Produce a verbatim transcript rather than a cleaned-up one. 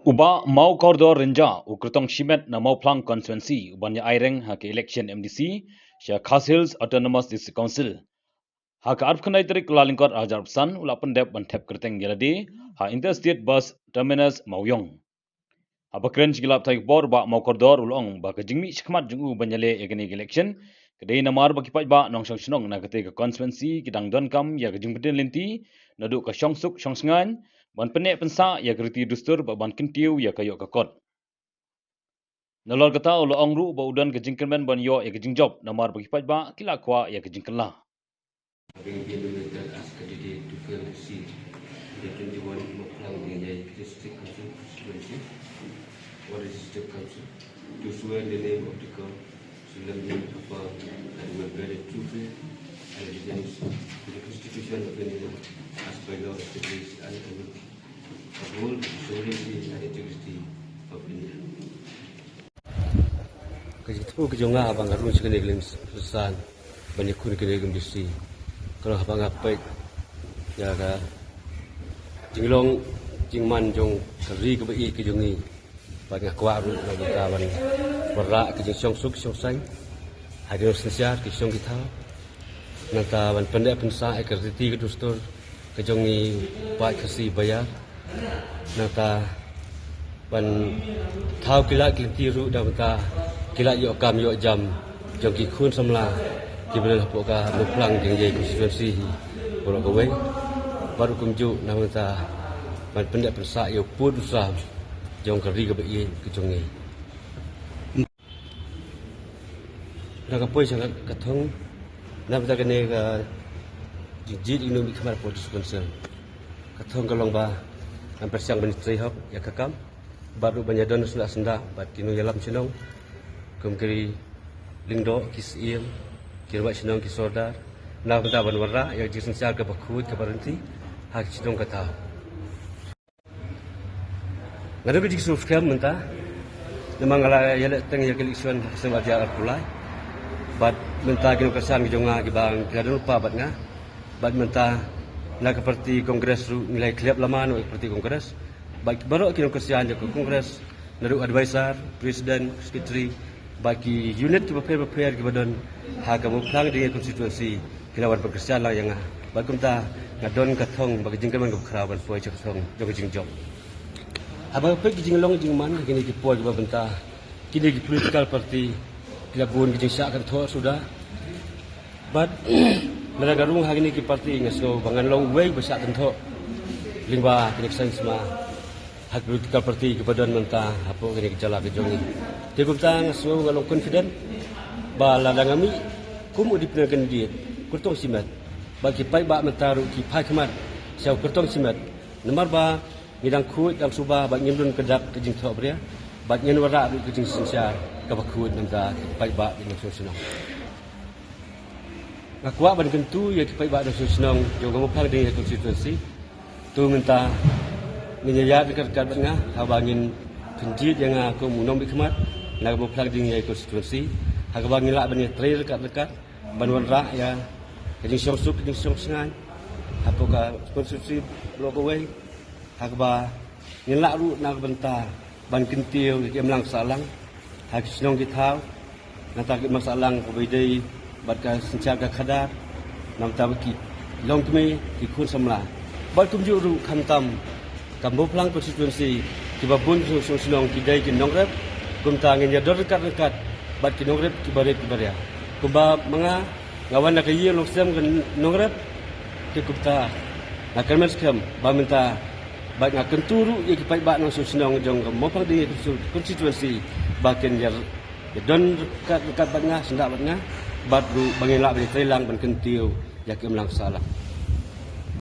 U Bah Mawkordor Rynjah, u kyrtong shimet na Mawphlang Constituency, u ban ïa aireng ha ka election M D C sha Khasi Hills Autonomous District Council, ha ka arphew khyndai tarik Kyllalyngkot arhajar arphew san, u la pyndep ban thep kyrteng ïa lade ha Interstate Bus Terminus Mawiong. Haba kren sha ki lad pathai khubor, u Bah Mawkordor u la ong ba ka jingmih shakhmat jong u ban ïaleh ïa kane ka election ka dei namar ba ki paidbah nongshong shnong na katei ka constituency ki dang donkam ïa ka jingpyndem lynti naduh ka shongsuk shongsngaiñ, ban pynneh pynsah ïa ka riti dustur bad ban kyntiew ïa ka ïoh ka kot. Nalor kata, u la ong ruh ba u don ka jingkyrmen ban ïoh ïa ka jingjop namar ba ki paidbah ki la kwah ïa ka jingkylla. Having been elected as candidate to fill the seat in the twenty-one Mawphlang Dingniah District Council constituency or the District Council, to swear in the name of the God, solemnly affirm that I will bear true faith and allegiance to the Constitution of India as by law established and uphold the sovereignty and integrity of India. Ka jingthmu ka jong nga haba nga rung sha kane ka liang san ban ïakhun kane ka M D C, ka long haba nga peit ïa ka jinglong jingman jong ka ri kaba ïeit ka jong ngi. Bad nga kwah ruh na ka bynta ban wanrah ka jingshongsuk shongsaiñ ha ki nongsynshar, ki shnong ki thaw. Nangta ban pyndep pynsah ïa ka riti ka dustur ka jong ngi paid Khasi baïar. Nangta ban thaw ki lad ki lynti ruh na ka bynta ki lad ïoh kam ïoh jam jong ki khun samla kiba don hapoh ka Mawphlang Dingniah constituency hi baroh kawei. Bad ruh kumjuh na ka bynta ban pyndep pynsah ïa u pud u sam jong ka ri kaba ïeit ka jong ngi. Na ka poi sha ka thong, na bynta kane ka jingjied ïa u nongmihkhmat hapoh District Council, ka thong ka long ba ngan pyrshang ban trei hok ïa ka kam bad ruh ban ïadon syndah syndah bad ki nongïalam shnong kum ki lyngdoh, ki syiem, ki rangbah shnong, ki sordar, na bynta ban wanrah ïa ka jingsynshar kaba khuid kaba ryntih ha ka shnong ka thaw. Nga don ka jingsngewskhem mynta namar nga la ïaleh teng ïa ka election ha ka snem arhajar arphew lai. Bad mynta ki nongkyrshan ki jong nga kiba ki la don lypa bad nga, bad mynta na ka parti Congress ruh ngi la ïakhleh lama noh ïa ka parti Congress. Bad baroh ki nongkyrshan jong ka Congress, naduh advisor, president, secretary, bad ki unit kiba pher bapher kiba don ha ka Mawphlang Dingniah constituency ki la wan pynkyrshan lang ïa nga. Bad kumta nga don ka thong bad ka jingkyrmen kaba khraw ban poi sha ka thong jong ka jingjop. Haba nga peit ki jinglong jingman ha kine ki por kiba mynta, kine ki political party ki la bun ki jingshah kynthoh suda. Bad lada nga rung ha kine ki party nga sngew ba ngan long uwei ba shah kynthoh lyngba kine ki saiñ sma ha ki political party kiba don mynta hapoh kane ka jylla ka jong ngi. Te kumta nga sngew nga long confident ba lada nga mih kum u independent candidate, kyrtong shimet, ba ki paidbah mynta ruh ki phai khmat sha u kyrtong shimet. Namar ba ngi dang khuid dang suba bad ngim don ka dak ka jingthoh bria bad ngin wanrah ruh ka jingsynshar kaba khuid na ka bynta ki paidbah ki nongshong shnong. Nga kwah ban kyntu ïa ki paidbah nongshong shnong jong ka Mawphlang Dingniah constituency. To mynta ngin ïaid ryngkat ryngkat bad nga haba ngin pynjied ïa nga kum u nongmihkhmat na ka Mawphlang Dingniah constituency, ha kaba ngin lah ban ïatrei ryngkat ryngkat ban wanrah ïa ka jingshongsuk ka jingshongsngaiñ hapoh ka constituency baroh kawei. Ha kaba ngin lah ruh na ka bynta ban kyntiew ïa ki imlang sahlang ha ki shnong ki thaw, nangta ki imlang sahlang kaba ïadei bad ka synshar ka khadar, nangta bad ki longkmie, ki khun samla. Bad kumjuh ruh khamtam ka Mawphlang constituency kiba bun ki shnong shnong ki dei ki nongrep, kumta ngin ïadon ryngkat ryngkat bad ki nongrep kiba rit kiba ria. Kumba ma nga nga wan na ka ïing longsem ka nongrep, te kumta nga kyrmen skhem ba mynta bad nga kyntu ruh ïa ki paidbah nongshong shnong jong ka Mawphlang Dingniah constituency ba kin ïa, ïadon ryngkat ryngkat bad nga, syndah bad nga, bad ruh ba ngin lah ban ïatrei lang ban kyntiew ïa ki imlang sahlang.